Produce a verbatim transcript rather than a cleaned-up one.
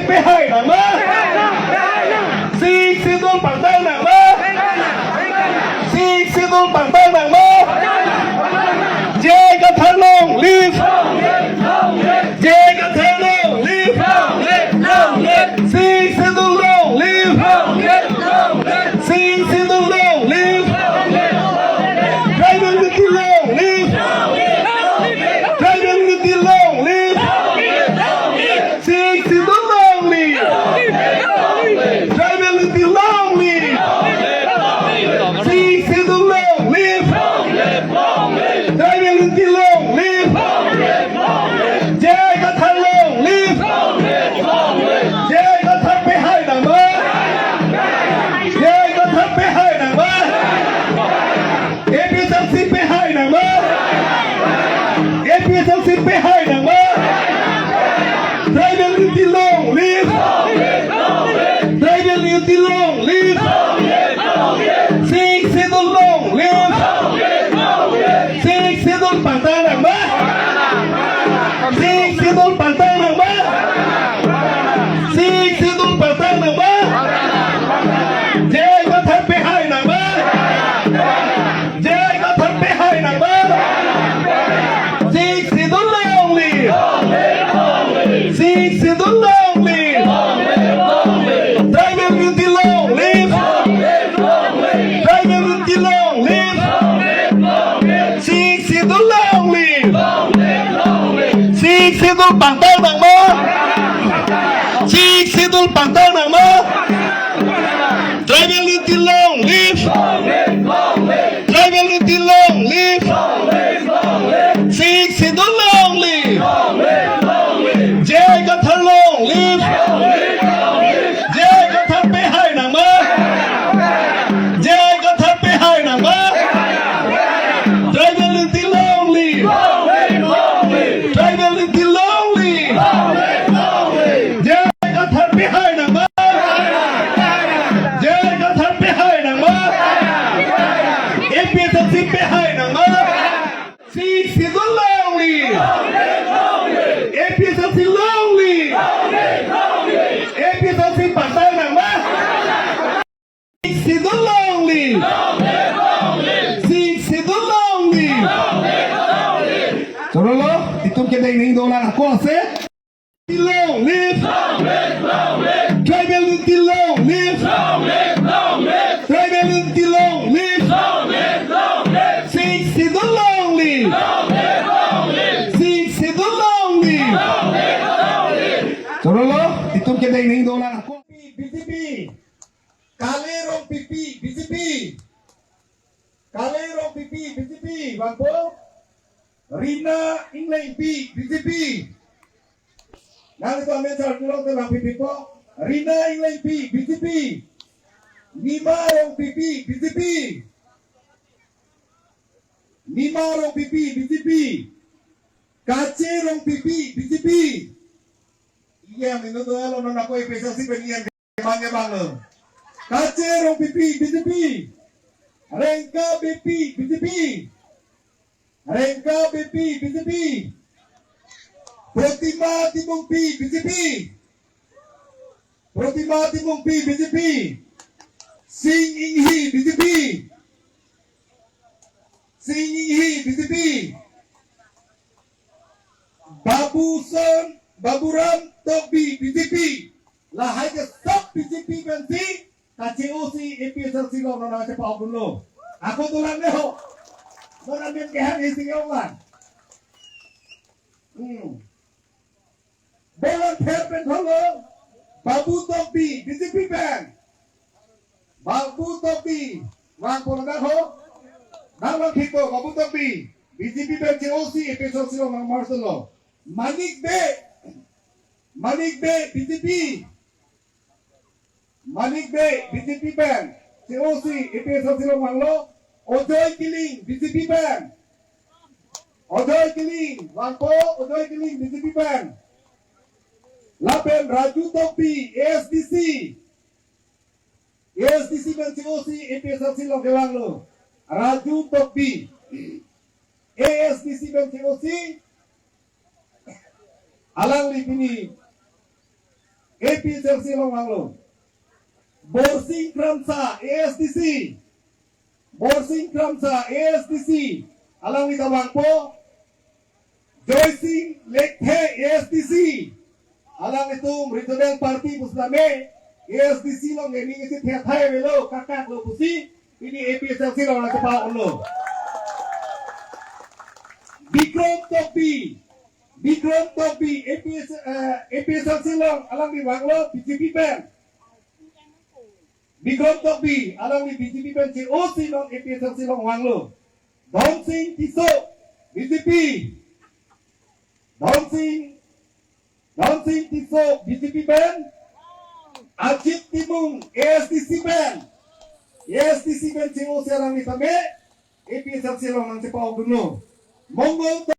Pehai nangma? Sixth Schedule pangtang nangma? Sixth Schedule pangtang nangma? J I Kathar long live! J I Kathar long live! Sixth Schedule long live! Sixth Schedule long live! Tribal unity long live! Tribal unity long live! Sixth Schedule long live! Tribal unity long live! Sixth Schedule long live! Tribal unity long live! J I Kathar long live! J I Kathar pehai nangma? J I Kathar pehai nangma? A P H L C pehai nangma? A P H L C pehai nangma? Tribal unity long live! Tribal unity long live! Sixth Schedule long live! Sixth Schedule pangtang nangma? Sixth Schedule pangtang nangma? Sixth Schedule pangtang nangma? J I Kathar pehai nangma? J I Kathar pehai nangma? Sixth Schedule long live! Sixth Schedule long live! Tribal unity long live! Tribal unity long live! Sixth Schedule long live! Sixth Schedule pangtang nangma? Sixth Schedule pangtang nangma? Tribal unity long live! Tribal unity long live! Sixth Schedule long live! J I Kathar long live! J I Kathar pehai nangma? J I Kathar pehai nangma? Tribal unity long live! Tribal unity long live! J I Kathar pehai nangma? J I Kathar pehai nangma? A P H L C pehai nangma? Sixth Schedule long live! A P H L C long live! A P H L C pangtang nangma? Sixth Schedule long live! Sixth Schedule long live! Chorolo, itum kedeng ning dolang ako ase. Long live! Tribal unity long live! Tribal unity long live! Sixth Schedule long live! Sixth Schedule long live! Chorolo, itum kedeng ning dolang ako. B J P. Kale Rongpipi, B J P. Kale Rongpipi, B J P. Vangpo. Rina Inglengpi, B J P. Nangtum amen sar tulong te vangpipipo. Rina Inglengpi, B J P. Nima Rongpipi, B J P. Nima Rongpipi, B J P. Kache Rongpipi, B J P. Iya, minu doya lo non ako A P H L C pen iya. Bang ya bang lo. Kache Rongpipi, B J P. Rengka Beypi, B J P. Rengka Beypi, B J P. Protima Timungpi, B J P. Protima Timungpi, B J P. Sing Inghi, B J P. Sing Inghi, B J P. Babuson, Baburam Tokbi, B J P. Lahai ke sab B J P pensi kache-osi A P H L C along nangchepahok dunlo. Ako dolang ne ho. Mona men kehang isi ke onglang. Hmm. Volunteer pen tholo, Babu Tokbi, B J P pen. Babu Tokbi, vangpo ladak ho. Nang vangphitpo, Babu Tokbi, B J P pen che-osi, A P H L C along nang march lo. Manik Bey, Manik Bey, B J P. Manik Bey, B J P pen, che-osi, A P H L C along vanglo. Ojoy Killing, B J P pen. Ojoy Killing, vangpo, Ojoy Killing, B J P pen. Lapen Raju Tokbi, A S D C. A S D C pen che-osi, A P H L C along kevanglo. Raju Tokbi. A S D C pen che-osi. Alangli pini APHLC along vanglo. Borsing Kramsa, ASDC. Borsing Kramsa, ASDC, alangli ta vangpo. Joysing Lekthe, ASDC, alanglitum Ridodeng Party pusitame ASDC along neli isi thethai avelo, kakak lo pusi, pini APHLC along nangchepa-unlo. Bikrom Tokbi, Bikrom Tokbi, APS, eh, APHLC along alangli vanglo BJP pen. Bikrom Tokbi, alangli BJP pen che-osi non APHLC along vanglo. Dhonsing Tisso, BJP. Dhonsing, Dhonsing Tisso, BJP pen. Ajit Timung, ASDC pen. ASDC pen che-osi alangli tame APHLC along nangchepa-okdunlo. Mongol